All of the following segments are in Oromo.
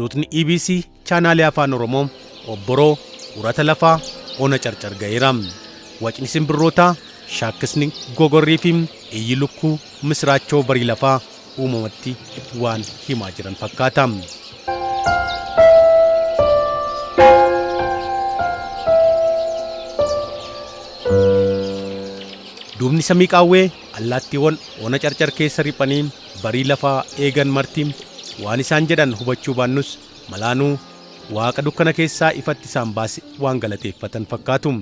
Tuutni EBC chaanaalii Afaan Oromoo obboroo urata lafaa ona Carcar ga'eera. Wacni simbirrootaa, shaakkisni gogorrii fi iyyi lukkuu misiraachoo barii lafaa uumamatti waan himaa jiran fakkaata. Duubni samii qaawwee allaattiiwwan ona Carcar keessa riphanii barii lafaa eegan marti waan isaan jedhan hubachuu baannus malaanuu Waaqa dukkana keessaa ifatti isaan baase waan galateeffatan fakkaatu.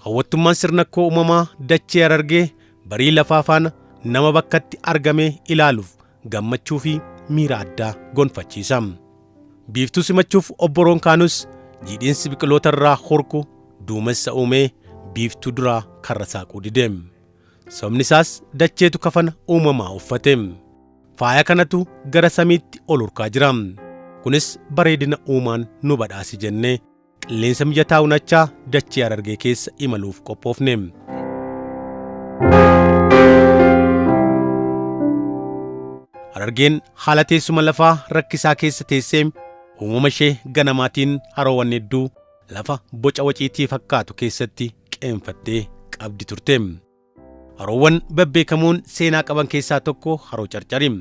Hawwattummaan sirnakkoo uumamaa dachee Harargee barii lafaa faana nama bakkatti argamee ilaaluuf gammachuu fi miira addaa gonfachiisa. Biiftuu simachuuf obboroon kaanus jiidhinsi biqiloota irraa hurku duumessa uumee biiftuu duraa karra saaquu dide. Sababni isaas dacheetu kafana uumamaa uffate. Faaya kanatu gara samiitti ol hurkaa jira. Kunis bareedina uumaan nu badhaase jennee qilleensa mijataa unachaa dachee Harargee keessa imaluuf qophoofne. Harargeen haala teessuma lafaa rakkisaa keessa teessee uumama ishee ganamaatiin haroowwan hedduu lafa boca waciitii fakkaatu keessatti qeenfattee qabdi turte. Haroowwan babbeekamoon seenaa qaban keessaa tokko Haroo Carcari.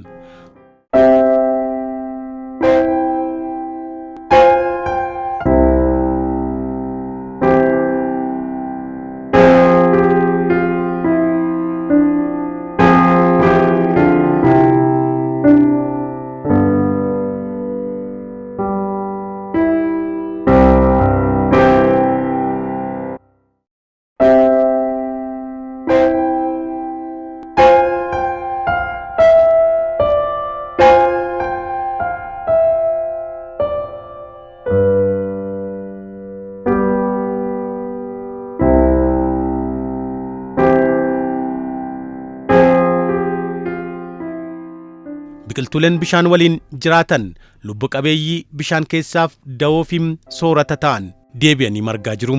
Biqiltuuleen bishaan waliin jiraatan lubbu qabeeyyii bishaan keessaaf dawoo fi soorata ta'an deebi'anii margaa jiru.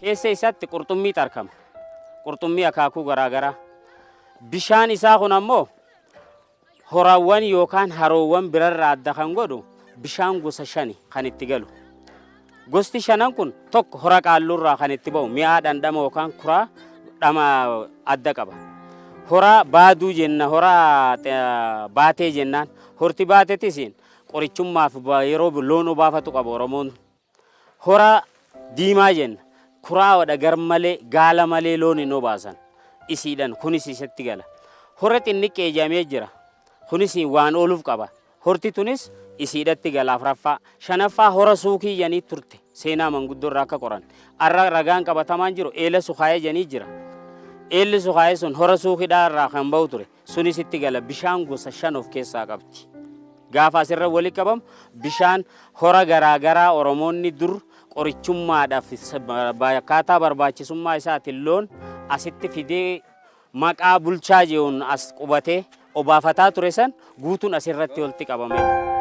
Keessa isaatti qurxummiitu argama. Qurxummii akaakuu garaa garaa. Bishaan isaa kun ammoo horaawwan yookaan haroowwan birarraa adda kan godhu bishaan gosa shani kan itti galu. Gosti shanan kun tokko hora qaalluurraa kan itti ba'u mi'aa dhandhama yookaan kuraa dhama adda qaba. Hora baaduu jenna, hora baatee jennaan. Horti baatetis qorichummaaf yeroo loon obaafatu qaba Oromoon. Hora diimaa jenna. Kuraa'oodha gar malee gaala malee loon hin obaasan. Isiidhan kunis isatti gala. Hora xinniqqee jedhamee jira. Kunis waan ooluuf qaba. Horti tunis isiidhatti gala afraffaa. Shanaffaa hora suukii jedhanii turte seenaa manguddoo irraa akka qoran. Arra ragaan qabatamaan jiru eela sukaayee jedhanii jira. Eelli sukaayee sun hora suukidhaa irraa kan ba'u ture. Sunis itti gala bishaan gosa shan of keessaa qabdi. Gaafa asirra wali qabamu bishaan hora garaa garaa Oromoonni dur qorichummaadhaaf akkaataa barbaachisummaa isaatiin loon asitti fidee maqaa bulchaa jehuun as qubatee obaafataa ture san guutuun asirratti walitti qabame.